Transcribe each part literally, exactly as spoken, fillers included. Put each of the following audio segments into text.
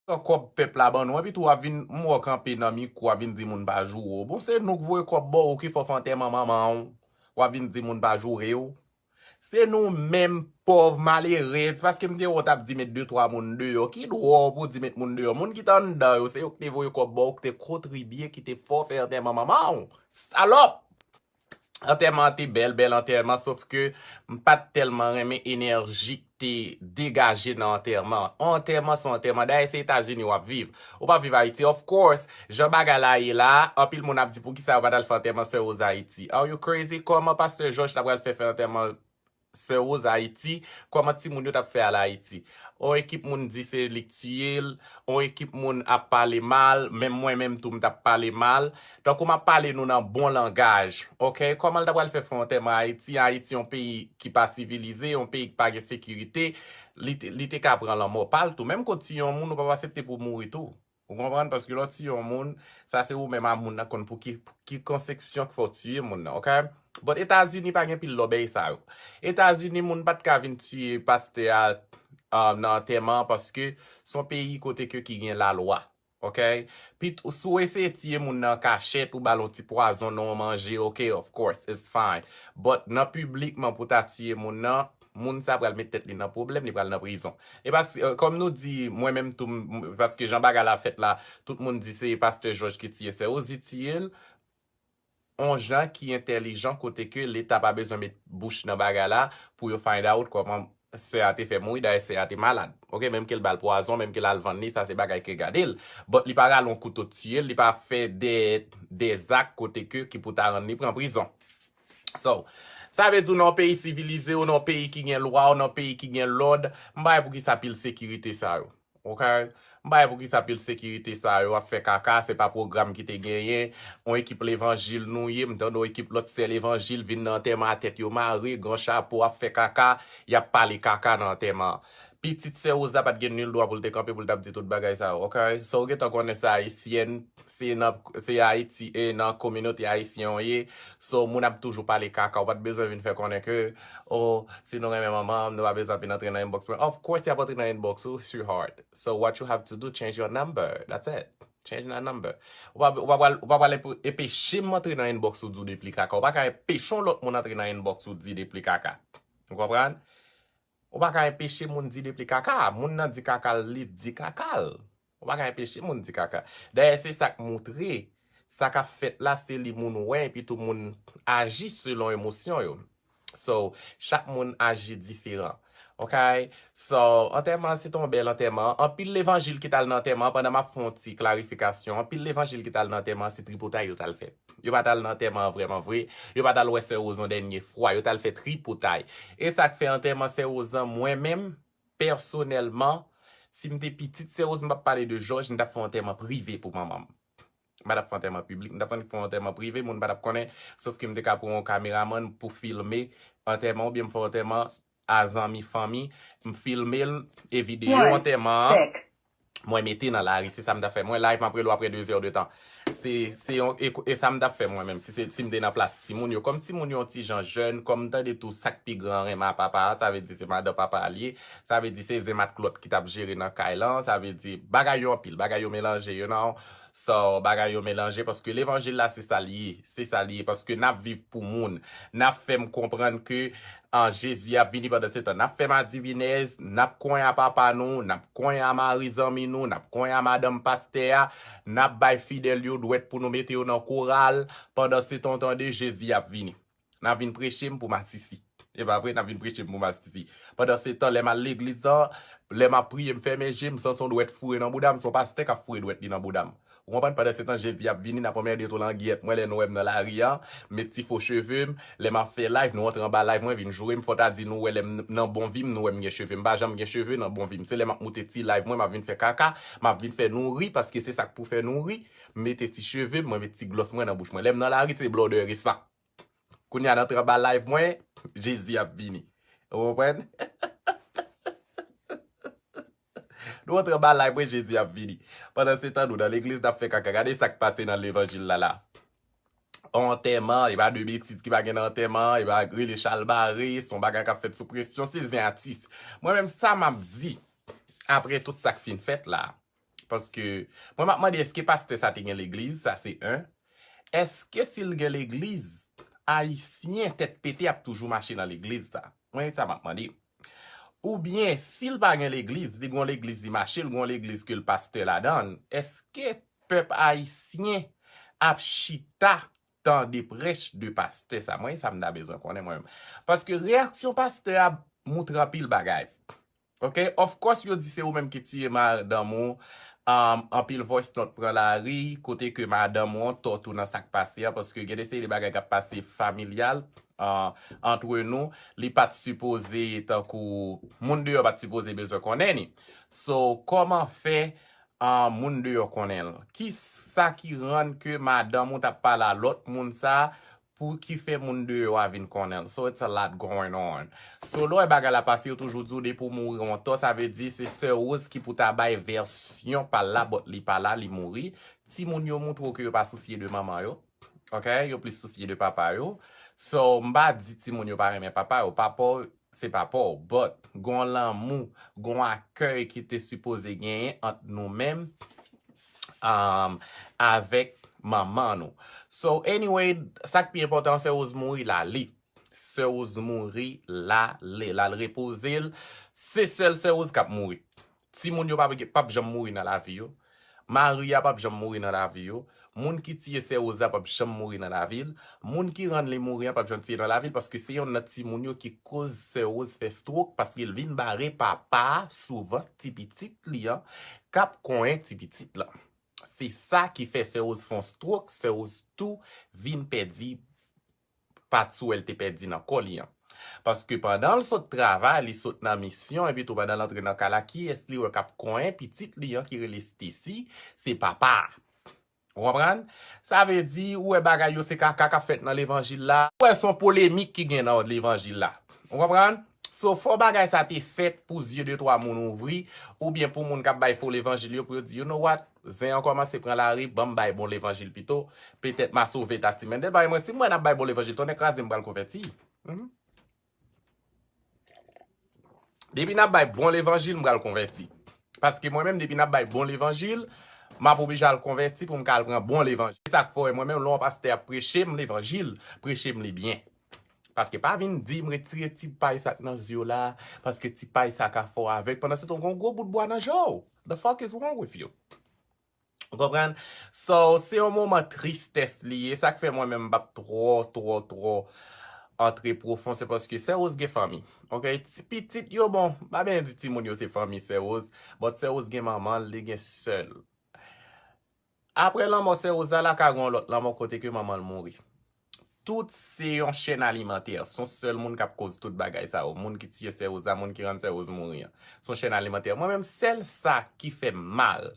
pran kòb pèp la ban nou, epi tou w ap vin, m wè w kanpe nan mikwo, w ap vin di moun pa joure w. Bon, se nou k voye kòb ba w ki fè w fè antèman manman w. W ap vin di moun pa joure w. Se nou menm pòv malerèz, paske m te wè w t ap di met de twa moun deyò. Ki dwa w pou di met moun deyò? Moun ki t anndan yo, se yo ki te voye kòb ba w, ki te kontribye, ki te fè w fè antèman manman w. Salòp! Antèman an te bèl, bèl antèman, sof ke m pa t tèlman renmen enèji k te degaje nan antèman an. On antèman se on antèman. Dayè, se Etazini w ap viv. Ou p ap viv Ayiti. Of course, jan bagay la ye la, anpil moun ap di, "Poukisa yo pa t al fè antèman Sè Rose Ayiti?" Are you crazy? Kòman Pastè Jòj ta pral fè fè antèman Sè Rose Ayiti? Kòman timoun yo t ap fè al Ayiti? On ekip moun di se li k tiye l, on ekip moun ap pale mal, menm mwen menm tou m t ap pale mal. Tankou m ap pale nou nan bon langaj, oke? Kòman l ta pral fè fè antèman Ayiti? Ayiti yon peyi ki pa sivilize, yon peyi ki pa gen sekirite, li te, li te ka pran lanmò pa l tou. Menm ke w tiye yon moun, ou p ap aksepte pou w mouri tou. Ou konprann? Paske lè w tiye yon moun, sa se ou menm a moun nan konn pou ki, pou ki konsepsyon k fè w tiye moun nan, oke? But Etazini pa gen pil lòbèy sa yo. Etazini, moun pa t ka vin tiye pastè a, uh, nan antèman an paske se yon peyi kote ke ki gen lalwa, oke? Pit-, si w eseye tiye moun nan kachèt, ou ba l yon ti pwazon nan yon manje, oke, of course, it's fine. But nan piblikman pou ta tiye moun nan, moun sa pral met tèt li nan pwoblèm, li pral nan prizon. E pa si, euh, kòm nou di, mwen menm tou, m, paske jan bagay la fèt la, tout moun di se Pastè Jòj ki tiye Sè Rose, li tiye l, on jan ki entèlijan kote ke Leta pa bezwen met bouch nan bagay la pou yo find out kòman sè a te fè mouri, dayè sè a te malad. Oke, menm ke l ba l pwazon, menm ke l al vann li, sa se bagay ke gade l. But li pa rale yon kouto tiye l, li pa fè de, de zak kote ke ki pou ta rann li pran prizon. So, sa vle di w nan yon peyi sivilize, w nan yon peyi ki gen lwa, w nan yon peyi ki gen lòd, m pa wè poukisa pil sekirite sa yo. Oke? M pa wè poukisa pil sekirite sa yo ap fè kaka, se pa pwogram ki te genyen, yon ekip levanjil nou ye, m tande yon ekip lòt sè levanjil vin nan antèman a tèt yo mare, gran chapo ap fè kaka, y ap pale kaka nan antèman an. Pitit sè Rose la pa t gen nil dwa pou l te kanpe pou l t ap di tout bagay sa yo, oke? So, ou gentan konnen se ayisyèn, se nan, se Ayiti, e nan kominote ayisyen w ye. So, moun ap toujou pale kaka, ou pa t bezwen vin fè konnen ke, oh, si nou renmen manman m, nou pa bezwen vin antre nan inbox mwen. Of course, y ap antre nan inbox ou, sweetheart. So, what you have to do, change your number. That's it. Change that number. Ou pa, ou pa pral, ou pa pral enpe-, enpeche m antre nan inbox ou di w de pli kaka. Ou pa ka enpeche yon lòt moun antre nan inbox ou di de pli kaka. Ou konprann? Ou pa ka enpeche moun di de pli kaka. Moun nan di kaka l, li di kaka l. Ou pa ka enpeche moun di kaka. Dayè, se sa k moutre. Sa k ap fèt la, se li moun wè, epi tou moun aji selon emosyon yo. So, chak moun aji diferan. Oke? So, antèman an, se te yon bèl antèman. Anpil levanjil ki t al nan antèman an, pandan m ap fè yon ti klarifikasyon, anpil levanjil ki t al nan antèman an, se tripotay yo t al fè. Yo pa t al nan antèman an vrèman vre. Yo pa t al wè sè Rose yon dènye fwa. Yo t al fè tripotay. E sa k fè antèman sè Rose an, mwen menm, pèsonèlman, si m te pitit sè Rose, m p ap pale de Jòj, m t ap fè yon antèman prive pou manman m. M pa t ap fè antèman piblik, m t ap fè yon antèman prive, moun pa t ap konnen, sof ke m te ka pran yon kameramann pou filme antèman oubyen m fè antèman a zanmi, fanmi, m filme l, e videyo antèman an, mwen mete nan lari, se sa m t ap fè. Mwen live, m ap rele w apre de zè de tan. Se, se yon, e, e sa m t ap fè mwen menm, si se, si m te nan plas timoun yo. Kòm timoun yo yon ti jan jèn, kòm m tande tou sa k pi gran renmen a papa a, sa vle di se madan papa a l ye, sa vle di se zen matlòt ki t ap jere nan kay lan, sa vle di bagay yo anpil, bagay yo melanje, you know. So, bagay yo melanje, paske levanjil la, se sa l ye, se sa l ye, paske n ap viv pou moun. N ap fè m konprann ke, an, Jezi ap vini, pandan se tan n ap fè madivinèz, n ap konyen a papa nou, n ap konyen a mari zanmi nou, n ap konyen a madanm pastè a, n ap bay fidèl yo dwèt pou nou mete yo nan koral, pandan se tan w tande Jezi ap vini. N ap vin preche m pou masisi. E pa vre, n ap vin preche m pou masisi. Pandan se tan, lè m al legliz la, lè m ap priye, m fèmen je m, m santi yon dwèt foure nan bouda m, se yon pastè k ap foure dwèt li nan bouda m. Ou konprann? Pandan se tan, Jezi ap vini, n ap anmède tou langyèt. Mwen, lè nou wè m nan lari a, m met ti fo cheve m, lè m ap fè live, nou antre anba live mwen, vin joure m, fò ta di nou wè lè m nan bon vi m, nou wè m gen cheve. M pa janm gen cheve nan bon vi m. Se lè m ap moute ti live mwen, m ap vin fè kaka, m ap vin fè nou ri, paske se sa k pou fè nou ri. M mete ti cheve m, mwen met ti glòs mwen nan bouch mwen. Lè m nan lari, se blòdè resan. Kounye a, n antre anba live mwen, Jezi ap vini. Ou konprann? Nou antre anba live mwen, Jezi ap vini. Pandan se tan, nou nan legliz, n ap fè kaka. Gade sa k pase nan levanjil la la. On antèman, e pa de betiz ki pa gen nan antèman, e pa rele chalbare, se yon bagay k ap fèt sou presyon, se zen atis. Mwen menm, sa m ap di, apre tout sa k fin fèt la, Paske mwen m ap mande, èske pastè sa te gen legliz? Sa se en. Èske si l gen legliz, Ayisyen tèt pete ap toujou mache nan legliz sa? Mwen, sa m ap mande. Oubyen, si l pa gen legliz, li gon legliz li mache, l gon legliz ke l pastè ladan l, èske pèp ayisyen ap chita tande prèch de pastè sa? Mwen, sa m ta bezwen konnen mwen menm. Paske reyaksyon pastè a moutre anpil bagay. Ok, of course, yo di se ou menm ki tiye madanm ou. Um, anpil voice note pran lari, kote ke madanm ou an tòt ou nan sa k pase a, paske gen de seri de bagay k ap pase familyal, uh, antre nou, li pa t sipoze tankou moun deyò pa t sipoze bezwen konnen ni. So, kòman fè, uh, moun deyò konnen l? Ki sa ki rann ke madanm ou t ap pale a lòt moun sa pou ki fè moun deyò a vin konnen l? So it's a lot going on. So lè w wè bagay la pase, yo toujou di w depi w mouri w antò, sa vle di se sè Rose ki pou ta bay vèsyon pa l la, but li pa la, li mouri. Timoun yo moutre w ke yo pa sousye de manman yo. Ok? Yo plis sousye de papa yo. So m pa di timoun yo pa renmen papa yo. Papa w se papa w, but gon lanmou, gon akèy ki te sipoze genyen ant nou menm, um, avèk manman nou. So anyway, sa k pi enpòtan, sè Rose mouri l ale. Sè Rose mouri l ale, l al repoze l. Se sèl sè Rose k ap mouri. Timoun yo p ap, p ap janm mouri nan lavi yo. Mari a p ap janm mouri nan lavi yo. Moun ki tiye sè Rose a p ap janm mouri nan lavi l. Moun ki rann li mouri an p ap janm tiye nan lavi l, paske se yonn nan timoun yo ki koz sè Rose fè stroke, paske l vin bare papa a sou vant ti pitit li an k ap konyen ti pitit lan. Se sa ki fè sè Rose fè yon stroke, sè Rose tou vin pèdi pati wè l te pèdi nan kò li an. Paske pandan l sot travay, li sot nan misyon, epi tou pandan l antre nan kay la, kiyès li wè k ap konyen pitit li an ki rele Stacy? Se papa a. Ou konprann? Sa vle di, ou wè bagay yo se kaka k ap fèt nan levanjil la. Ou wè se yon polemik ki gen nan levanjil la. Ou konprann? So, fò bagay sa te fèt pou zye de twa moun ouvri, oubyen pou moun k ap bay fo levanjil yo, pou yo di, you know what? Zen an kòmanse pran lari, ban m bay bon levanjil pito. Petèt m a sove Tati Mendel. Bay mwen, si m wè n ap bay bon levanjil, tonnè kraze m pral konvèti. Mhm. Depi n ap bay bon levanjil, m pral konvèti. Paske mwen menm, depi n ap bay bon levanjil, m ap oblije al konvèti pou m ka al pran bon levanjil. Se sa k fè w wè mwen menm, lè yon pastè ap preche m levanjil, preche m li byen. Paske pa vin di m retire ti pay sa k nan zye w la, paske ti pay sa ka fè w avèg. Pandan se tan, w gen yon gwo bout bwa nan je w. The fuck is wrong with you? Ou konprann? So, se yon moman tristès li ye. Sa k fè mwen menm m p ap twò, twò, twò antre pwofon, se paske sè Rose gen fanmi. Ok? Ti pitit yo, bon, m pa byen di timoun yo se fanmi sè Rose, but sè Rose gen manman l, li gen sè l. Apre lanmò sè Rose la, la ka gen yon lòt lanmò kote ke manman l mouri. Tout se yon chèn alimantè. Se yon sèl moun k ap koz tout bagay sa yo. Moun ki tiye sè Rose la, moun ki rann sè Rose mouri an. Se yon chèn alimantè. Mwen menm, sèl sa ki fè m mal,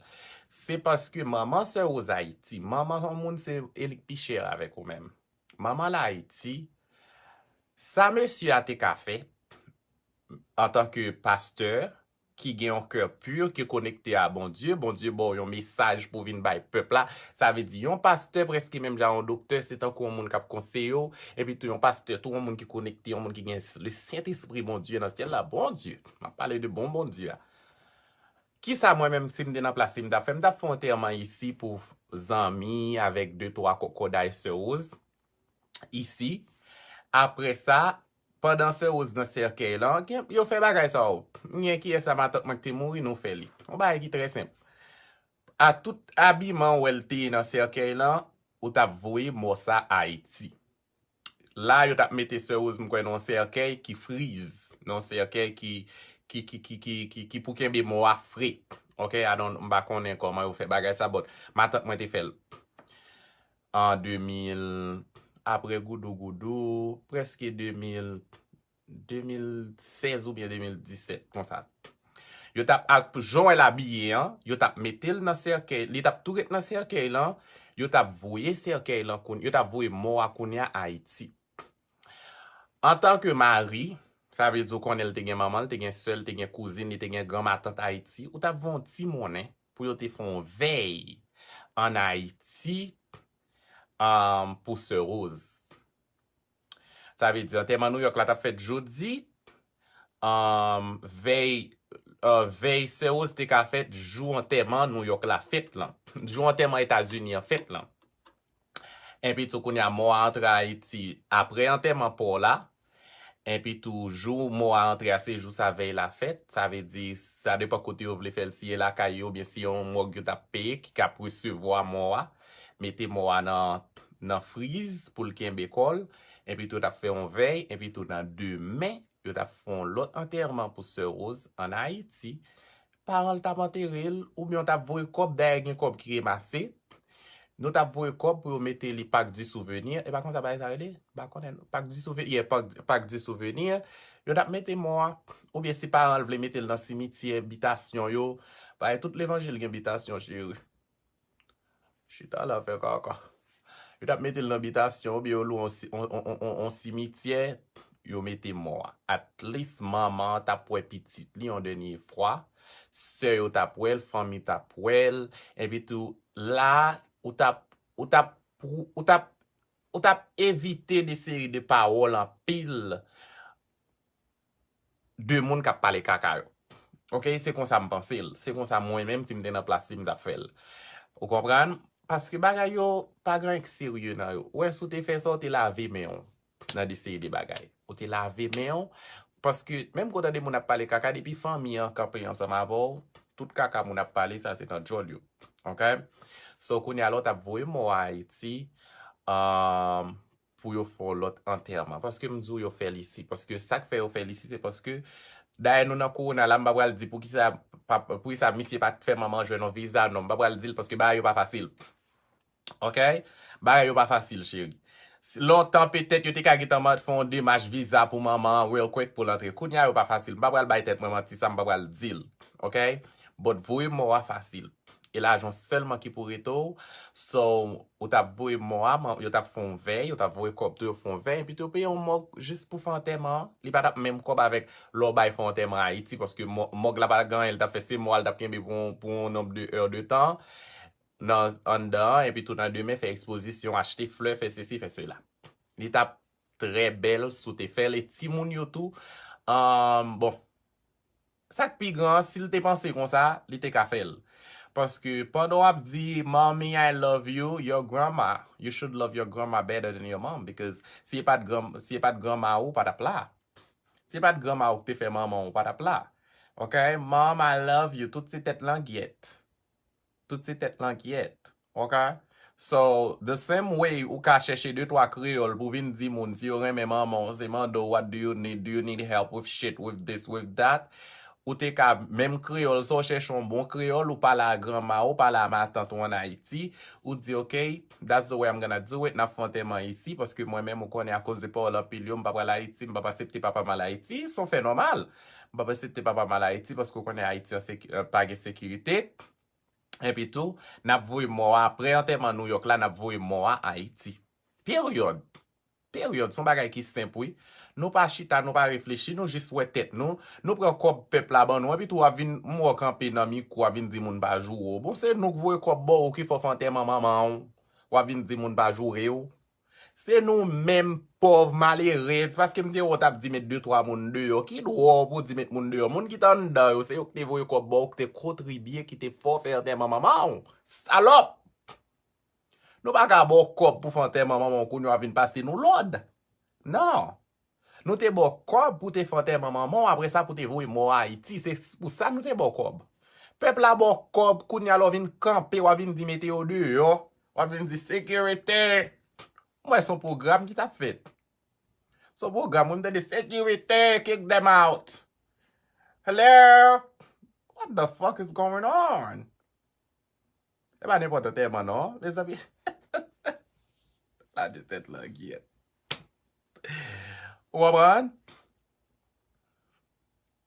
se paske manman sè Rose Ayiti, manman yon moun se e li k pi chè avèk ou menm. Manman l Ayiti, sa mesye a te ka fè, antanke pastè ki gen yon kè pi, ki konekte a Bondye, Bondye ba w yon mesaj pou vin bay pèp la. Sa vle di, yon pastè prèske menm jan yon doktè, se tankou yon moun k ap konseye w, epi tou yon pastè, tou yon moun ki konekte, yon moun ki gen le Sentespri Bondye nan syèl la. Bondye, m ap pale de bon Bondye a. Kisa mwen menm, si m te nan plas li, m t ap fè? M t ap fè yon antèman isi pou zanmi avèk de twa kòkòday sè Rose isi. Apre sa, pandan sè Rose nan sèkèy lan, gen, yo fè bagay sa yo. M gen kiyès sa, matant mwen ki te mouri, nou fè li. Yon bagay ki trè senp. A tout abiman w wè l te ye nan sèkèy lan, ou t ap voye mò sa Ayiti. La, yo t ap mete sè Rose, m kwè, nan yon sèkèy ki friz, nan yon sèkèy ki, ki, ki, ki, ki, ki, ki pou kenbe mò a fre. Ok, I don't, m pa konnen kòman yo fè bagay sa, but matant mwen te fè l an de mil, apre Goudougoudou, prèske de mil, de mil sèz oubyen de mil disèt, konsa. Yo t ap, ak jan w wè l abiye an, yo t ap mete l nan sèkèy, li t ap tou ret nan sèkèy lan, yo t ap voye sèkèy lan, koun-, yo t ap voye mò a kounye a Ayiti. Antanke mari, sa vle di w konnen l te gen manman l, te gen sè l, te gen kouzin, li te gen granmatant Ayiti, ou t ap voye yon ti monnen pou yo te fè yon vèy ann Ayiti, um, pou sè Rose. Sa vle di, antèman Nouyòk la t ap fèt jodi, um, vèy uh, vèy sè Rose te ka fèt jou antèman Nouyòk la fèt lan. Jou antèman Etazini an fèt lan. Enpi tou kounye a mò a antre Ayiti apre antèman pa w la. Enpi tou jou mò a antre a se jou sa vèy la fèt. Sa vle di sa depann kote yo vle fè l, si e lakay yo oubyen si yon mòg yo t ap peye ki k ap resevwa mò a. Mete mò a nan, nan friz pou l kenbe kò l. Enpi tou yo t ap fè yon vèy. Enpi tou nan demen yo t ap fè yon lòt antèman pou sè Rose ann Ayiti. Paran l t ap antere l, oubyen yo t ap voye kòb, dayè gen kòb ki remase. Nou t ap voye kòb pou yo mete li Parc du Souvenir. E pa konsa bagay sa rele? M pa konnen non. Parc du Souvenir, yeah, Parc, Parc du Souvenir. Yo t ap mete mò a. Oubyen si paran l vle mete l nan simityè, bitasyon yo. Bagay tout levanjil gen bitasyon, cheri. Chita la fè kaka. Yo t ap mete l nan bitasyon oubyen yo lwe yon si- yon- yon- yon- yon- yon simityè, yo mete mò a. At least manman an t ap wè pitit li yon dènye fwa. Sè yo t ap wè l, fanmi t ap wè l. Enpi tou, la, ou t ap, ou t ap, ou t ap, ou t ap evite de seri de pawòl anpil de moun k ap pale kaka yo. Oke, se konsa m panse l. Se konsa mwen menm, si m te nan plas li, m t ap fè l. Ou konprann? Paske bagay yo, pa gen anyen k serye nan yo. Ou wè, si w te fè sa, ou te lave men w nan de seri de bagay. Ou te lave men w, paske menm kote de moun ap pale kaka, depi fanmi an kanpe ansanm avè w, tout kaka moun ap pale, sa se nan djòl yo. Oke? So, kounye a la, w t ap voye mò a Ayiti, um, pou yo fè yon lòt antèman. Paske m di w yo fè l isi. Paske sa k fè yo fè l isi, se paske, dayè nou nan kowona la, m pa pral di poukisa, pa- poukisa misye pa t fè manman jwenn yon viza, non. M pa pral di l paske bagay yo pa fasil. Oke? Bagay yo pa fasil, cheri. Si- Lontan, petèt, yo te ka gentan mande fè yon demach viza pou manman an, real quick, pou l antre. Kounye a, yo pa fasil. M pa pral bay tèt mwen manti, sa m pa pral di l. Oke? But voye mò a fasil. E lajan sèlman ki pou rete w. So, ou t ap voye mò a, man- yo t ap fè yon vèy, yo t ap voye kòb tou, yo fè yon vèy, epi tou yo peye yon mòg jis pou fè antèman an. Li pa t ap menm kòb avèk lè w bay fè antèman Ayiti, paske mò- mòg la pa t gen anyen, li t ap fè se mò a, li t ap kenbe pou yon- pou yon nonb de è de tan nan anndan an, epi tou nan demen, fè ekspozisyon, achte flè, fè sesi, fè sela. Li t ap trè bèl si w te fè l, e timoun yo tou. Um, bon, sa k pi gran an, si l te panse konsa, li te ka fè l. Paske pandan w ap di, "Mommy, I love you," your grandma, you should love your grandma better than your mom. Because si e pa t gran, si e pa t granma ou, ou pa t ap la. Si e pa t granma ou ki te fè manman ou, ou pa t ap la. Ok? "Mom, I love you." Tout se tèt langyèt. Tout se tèt langyèt. Ok? So, the same way ou ka chèche de twa kreyòl pou vin di moun si yo renmen manman w, se mande w, "What do you need? Do you need help with shit, with this, with that?" Ou te ka, menm kreyòl sa, w chèche yon bon kreyòl, ou pale a granma w, ou pale a matant ou ann Ayiti, ou di, "Ok, that's the way I'm gonna do it, n ap fè antèman isi, paske mwen menm, ou konnen, akoz de pawòl anpil yo, m pa pral Ayiti, m p ap aksepte papa m al Ayiti." Se yon fè nòmal. M p ap aksepte papa m al Ayiti, paske ou konnen Ayiti an seki- pa gen sekirite. Epi tou, n ap voye mò a, apre antèman Nouyòk la, n ap voye mò a Ayiti. Peryòd. Peryòd. Se yon bagay ki senp, wi. Nou pa chita, nou pa reflechi, nou jis wè tèt nou. Nou pran kòb pèp la ban nou, epi tou w ap vin, m wè w kanpe nan mikwo, w ap vin di moun pa joure w. Bon, se nou k voye kòb ba w ki fè w fè antèman manman w. W ap vin di moun pa joure w. Se nou menm pòv malerèz, paske m te wè w t ap di met de twa moun deyò. Ki dwa w pou di met moun deyò? Moun ki t anndan yo, se yo ki te voye kòb ba w, ki te kontribye, ki te fè w fè antèman manman w. Salòp! Nou pa ka ba w kòb pou fè antèman manman w, kounye a w ap vin pase nou lòd. Non. Nou te ba w kòb pou te fè antèman manman w, apre sa pou te voye mò Ayiti. Se s- pou sa nou te ba w kòb. Pèp la ba w kòb, kounye a lè w vin kanpe, w ap vin di mete yo deyò. W ap vin di sekirite. M wè se yon pwogram ki t ap fèt. Se yon pwogram, wi, m tande sekirite, kick them out. Hello? What the fuck is going on? E pa nenpòt antèman non, mezanmi. La de tèt langyèt. Ou konprann?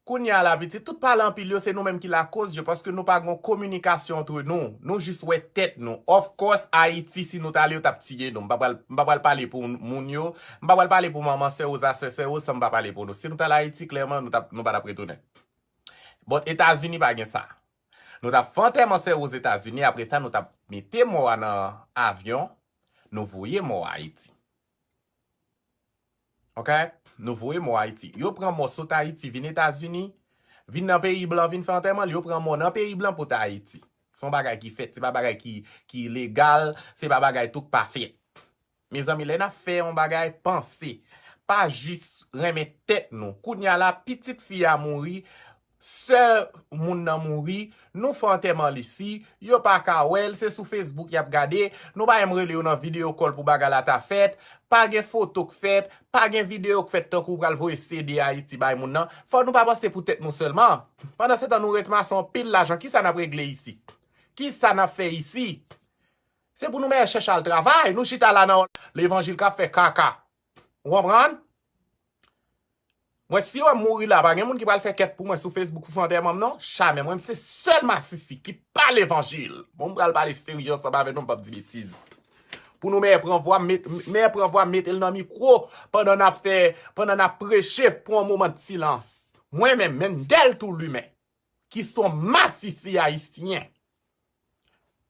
Kounye a la, pitit, tout pale anpil yo, se nou menm ki lakoz yo, paske nou pa gen kominikasyon antre nou. Nou jis wè tèt nou. Of course, Ayiti, si nou t ale, yo t ap tiye nou. M pa pral, m pa pral pale pou moun yo. M pa pral pale pou manman sè Rose a sè sè Rose, san m pa pale pou nou. Si nou t al Ayiti, klèman, nou t ap, nou pa t ap retounen. But Etazini pa gen sa. Nou t ap fè antèman sè Rose Etazini, apre sa, nou t ap mete mò a nan avyon, nou voye mò a Ayiti. Ok? Nou voye mò Ayiti. Yo pran mò sot Ayiti vin Etazini, Vin nan peyi blan, vin fè antèman l, yo pran mò nan peyi blan pote Ayiti. Se yon bagay ki fèt, se pa bagay ki, ki legal, se pa bagay tou k pa fèt. Mezanmi, lè n ap fè yon bagay, panse. Pa jis renmen tèt nou. Kounye a la, pitit fi a mouri, sè moun nan mouri, nou fè antèman l isi, yo pa ka wè l, se sou Facebook y ap gade, nou pa menm rele yo nan video call pou bagay la ta fèt, pa gen foto k fèt, pa gen videyo k fèt tankou w pral voye C D Ayiti bay moun nan. Fò nou pa panse pou tèt nou sèlman. Pandan se tan nou ret mase anpil lajan, kisa n ap regle isi? Kisa n ap fè isi? Se pou nou mèt chèche al travay, nou chita la nan levanjil k ap fè kaka. Ou konprann? Mwen, si yo wè m mouri la, pa gen moun ki pral fè kèt pou mwen sou Facebook pou fè antèman m, non. Jamè, mwen, se sèl masisi ki pa levanjil. Bon, m pral pale serye ansanm avè nou, m p ap di betiz. Pou nou mèt pran vwa, met, mèt pran vwa, mete l nan mikwo pandan n ap fè, pandan n ap preche, pran yon moman de silans. Mwen menm, Mendel Toulimen, ki se yon masisi ayisyen.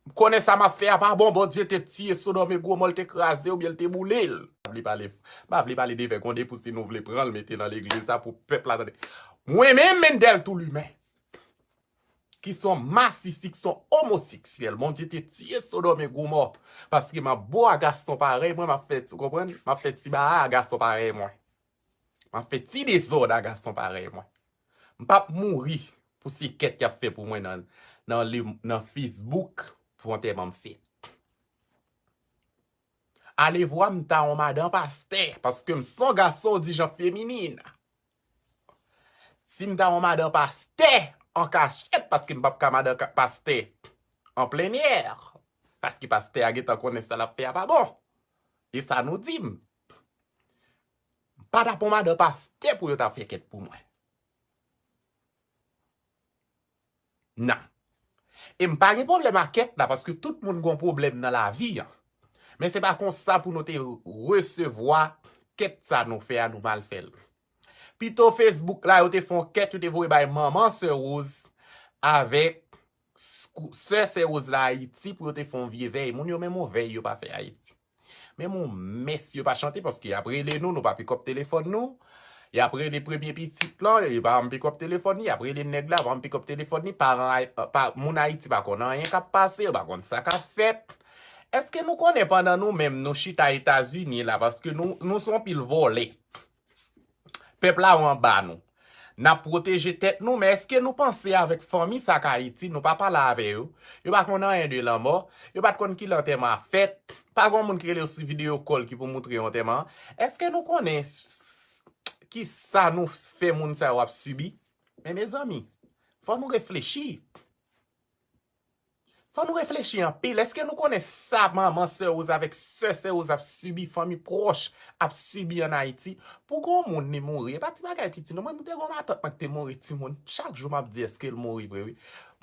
M konnen sa m ap fè a pa bon, Bondye te tiye Sodòm e Gomò, l te kraze oubyen l te boule l. M pa vle pale, m pa vle pale de vègonde pou si nou vle pran l mete nan legliz la pou pèp la tande. Mwen menm, Mendel Toulimen, ki se yon masisi, ki se yon omoseksyèl, Bondye te tiye Sodòm e Gomò, paske m ap bo a gason parèy mwen, m ap fè, ou konprann? M ap fè ti bagay a gason parèy mwen. M ap fè ti dezòd a gason parèy mwen. M p ap mouri pou se kèt y ap fè pou mwen nan, nan, li- nan Facebook pou antèman m fèt. Alevwa m ta yon madan pastè, paske m se yon gason dijan feminin. Si m ta yon madan pastè an kachèt, paske m p ap ka madan ka- pastè an plennyè, paske pastè a gentan konnen sa l ap fè a pa bon. E sa nou di m. M pa t ap yon madan pastè pou yo ta fè kèt pou mwen. Non. E m pa gen pwoblèm ak kèt la, paske tout moun gon pwoblèm nan lavi an. Men se pa konsa pou nou te resevwa kèt sa nou fè a, nou mal fè l. Pito Facebook la, yo te fè yon kèt, yo te voye bay manman Sè Rose avèk sè Sè Rose la Ayiti pou yo te fè yon vye vèy. Moun yo menm yon vèy yo pa fè Ayiti. Menm yon mès yo pa chante paske y ap rele nou, nou pa pikòp telefòn nou. Y ap rele premye pitit lan, yo pa janm pikòp telefòn li, y ap rele nèg la, pa janm pikòp telefòn li, paran Ay- pa, moun Ayiti pa konn anyen k ap pase, yo pa konn sa k ap fèt. Èske nou konnen pandan nou menm nou chita Etazini la, paske nou, nou se yon pil vòlè. Pèp la ou anba nou. N ap pwoteje tèt nou, men èske nou panse avèk fanmi sa k Ayiti, nou pa pale avè yo? Yo pa konn anyen de lanmò, yo pa t konn kilè antèman ap fèt, pa gen moun ki rele yo sou videyo call ki pou moutre yo antèman an. Èske nou konnen s- s- ki sa nou fè moun sa yo ap sibi? Men mezanmi, fò nou reflechi. Fò nou reflechi anpil. Èske nou konnen sa manman Sè Rose avèk sè Sè Rose ap sibi, fanmi pwòch ap sibi ann Ayiti? Pou gon moun li mouri, e pa ti bagay piti non. Mwen, mwen te gon matant mwen ki te mouri timoun. Chak jou m ap di, èske l mouri vre, wi.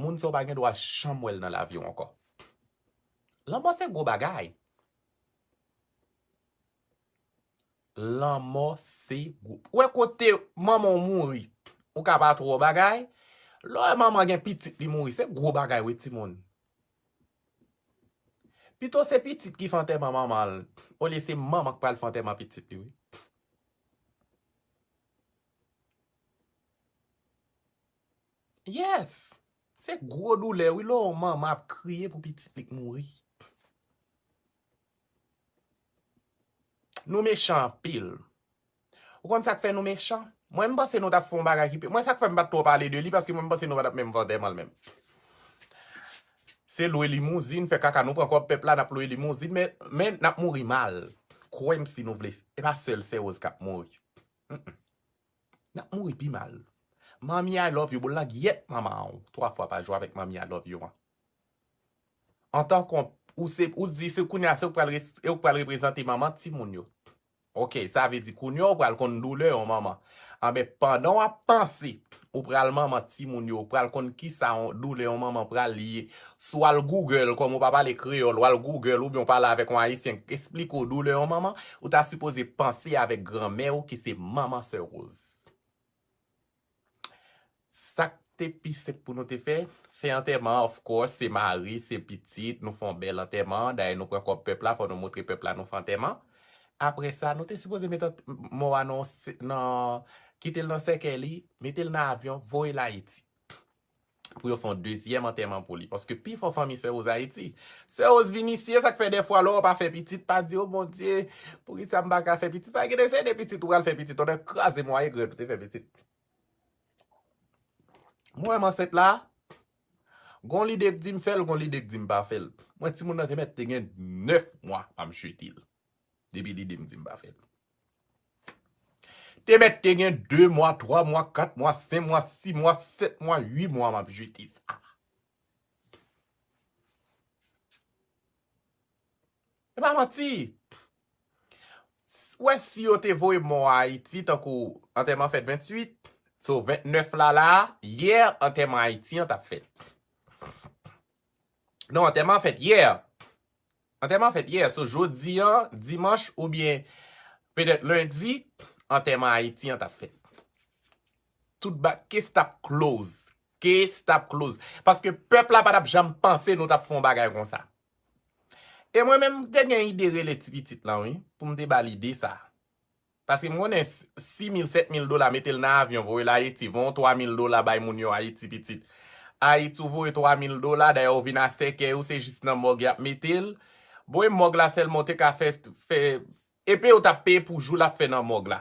Moun sa w pa gen dwa janm wè l nan lavi w ankò. Lanmò se gwo bagay. Lanmò se gwo. Ou wè kote manman w mouri, ou ka pa twò bagay. Lè w wè manman gen pitit li mouri, se gwo bagay wi timoun. Pito se pitit ki fè antèman manman l, olye se manman k pral fè antèman pitit li wi. Yes! Se gwo doulè wi lè w wè yon manman ap kriye pou pitit li k mouri. Nou mechan anpil. Ou konn sa k fè nou mechan? Mwen, m panse nou t ap fè yon bagay ki pi. Mwen, sa k fè m pa t twò pale de li, paske mwen, m panse nou pa t ap menm fè antèman l menm. Se lwe limouzin, fè kaka, nou pran kòb pèp la, n ap lwe limouzin, men, men n ap mouri mal. Kwè m si nou vle. E pa sèl Sè Rose k ap mouri. Mm-mm. N ap mouri pi mal. Manmi I love you, boul nan gyèt manman w twa fwa pa jou avèk manmi I love you an. Antanke ou se, ou di se kounye a se ou k pral res- ou k pral reprezante manman timoun yo. Ok, sa vle di kounye a ou pral konn doulè yon manman. Anben, pandan w ap panse ou pral manman timoun yo, ou pral konn kisa yon doulè yon manman pral ye. Si w al Google, kòm ou pa pale kreyòl, w al Google oubyen w pale avèk yon ayisyen k esplike w doulè yon manman, ou ta sipoze panse avèk granmè w ki se manman Sè Rose. Sa k te pi senp pou nou te fè, fè antèman, of course, se mari, se pitit, nou fè yon bèl antèman. Dayè, nou pran kòb pèp la, fò nou montre pèp la nou fè antèman. Apre sa, nou te sipoze met ant- mò a nan, nan kite l nan sèkèy li, mete l nan avyon, voye l Ayiti. Pou yo fè yon dezyèm antèman pou li. Paske pi fò fanmi Sè Rose Ayiti. Sè Rose vin isi, e sa k fè dèfwa lè w pa fè pitit, pa di, "O Bondye, poukisa m pa ka fè pitit?" Pa gen de se de pitit ou pral fè pitit, ou nan kraze mwaye grèd ou te fè pitit. Mwen, m ansent la, gon lide k di m fè l, gon lide k di m pa fè l. Mwen, timoun nan te mèt te gen nèf mwa, m ap jete l. Depi lide m di m pa fè l. Te mèt te gen de mwa, twa mwa, kat mwa, senk mwa, sis mwa, sèt mwa, uit mwa, m ap jete sa. E pa manti. S-, wè, si yo te voye mò a Ayiti, tankou antèman fèt venntuit, so ventnèf la, la, yè, antèman Ayiti an t ap fèt. Non, antèman fèt yè. Antèman fèt yè. So, jodi an, dimanch, oubyen petèt lendi, antèman Ayiti an t ap fèt. Tout ba-, case t ap close. Case t ap close. Paske pèp la pa t ap janm panse nou t ap fè yon bagay konsa. E mwen menm, m te gen ide rele ti pitit lan, wi, pou m te ba l ide sa. Paske m konnen s-, sis mil, sèt mil dola, mete l nan avyon, voye l Ayiti, voye yon twa mil dola bay moun yo Ayiti pitit. Ayiti, ou voye twa mil dola, dayè ou vin a sèkèy ou, se jis nan mòg y ap mete l. Bon, e mòg la sèlman ou te ka fè, fè, epe ou t ap peye pou jou l ap fè nan mòg la.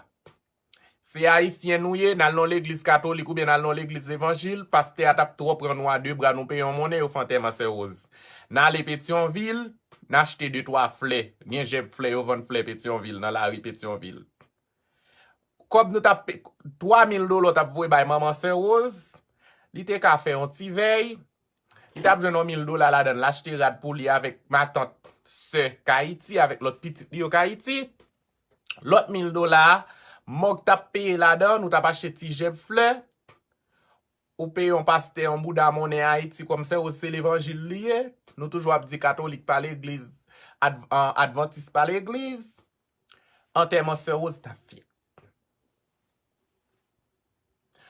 Se Ayisyen nou ye, n al nan legliz katolik oubyen n al nan legliz evanjil, pastè a t ap twò pran nou a de bra, nou peye yon monnen, yo fè antèman Sè Rose. N ale Petyonvil, n achte de twa flè. Gen jèb flè, yo vann flè Petyonvil, nan lari Petyonvil. Kòb nou t ap pe-, twa mil dola w t ap voye bay manman Sè Rose, li te ka fè yon ti vèy, li t ap jwenn yon mil dola ladan l, l achte rad pou li avèk matant, sè k Ayiti, avèk lòt pitit li yo k Ayiti. Lòt mil dola a, mòg t ap peye ladan, nou t ap achte ti jèb flè, ou peye yon pastè, yon bouda monnen Ayiti kòm Sè Rose se levanjil li ye. Nou toujou ap di katolik pa legliz, adv-, an, advantis pa legliz. Antèman Sè Rose t ap fèt.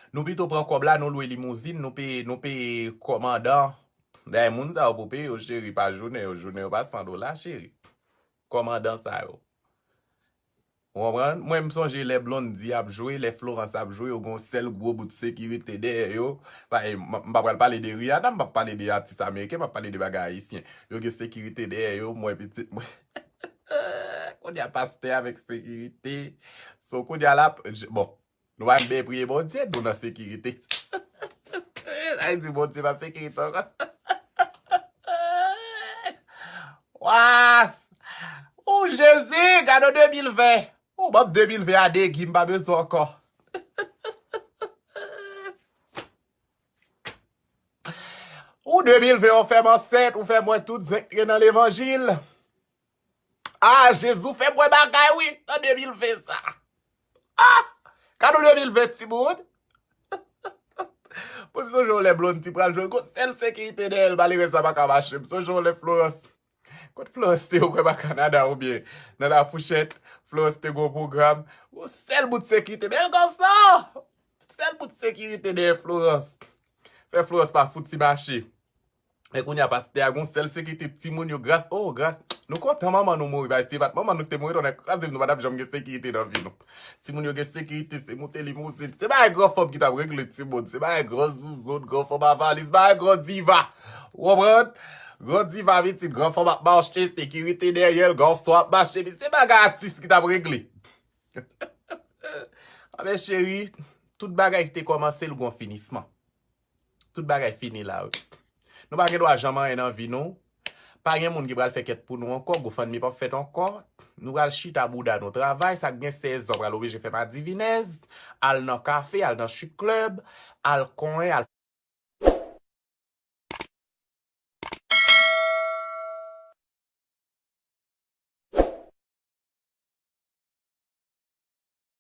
Nou pito pran kòb la, nou lwe limouzin, nou peye, nou peye kòmandan. Dayè, moun sa yo pou peye yo, cheri, pa jounen yo. Jounen yo pa san dola, cheri. Kòmandan sa yo. Ou konprann? Mwen, m sonje lè Blondy ap jwe, lè Florence ap jwe, yo gon sèl gwo bout sekirite dèyè yo. Pa, e, m, m pa pral pale de Rihanna, m p ap pale de atis ameriken, m ap pale de bagay ayisyen. Yo gen sekirite dèyè yo, m wè pitit mwen. Kounye a pastè avèk sekirite. So, kounye a la, j-, bon, nou pa vle priye Bondye, nou nan sekirite. Sa vle di Bondye pa sekirite ankò. Wa! O Jezi, gade de mil ven. O, ban m de mil ven a degi, m pa bezwen ankò. O de mil ven, ou fè m ansent, ou fè m wè tout zen k gen nan levanjil. A, Jezi, ou fè m wè bagay, wi, nan de mil ven sa. A! Gade de mil ven, timoun. Mwen, m sonje yon lè Blondy pral jwenn, gon sèl sekirite dèyè l, malerèz la pa ka mache. M sonje yon lè Florence. Kot Florence te, ou kwè pa Kanada oubyen nan Lafouchèt, Florence te gon pwogram. Gon sèl bout sekirite. Bèl gason! Sèl bout sekirite dèyè Florence. Fè Florence pa fouti mache. E kounye a, pastè a gon sèl sekirite, timoun yo gras, o, gras. Nou kontan manman nou mouri, bay, si se pa t manman nou ki te mouri, tonnè kraze m, nou pa t ap janm gen sekirite nan vi nou. Timoun yo gen sekirite, se moute limouzin. Se bagay gran fanm ki t ap regle, timoun. Se bagay gran zouzoun, gran fanm a valiz, bagay gran diva. Ou konprann? Gran diva vin di, gran fanm ap mache, sekirite dèyè l, gason ap mache, se bagay atis ki t ap regle. Anben, cheri, tout bagay ki te kòmanse, l gon finisman. Tout bagay fini la, wi. Nou pa gen dwa janm anyen nan vi nou. Pa gen moun ki pral fè kèt pou nou ankò, GoFundMe p ap fèt ankò. Nou pral chita bouda nou travay, sa k gen sèz zan pral oblije fè madivinèz, al nan kafe, al nan chik klèb, al konyen, al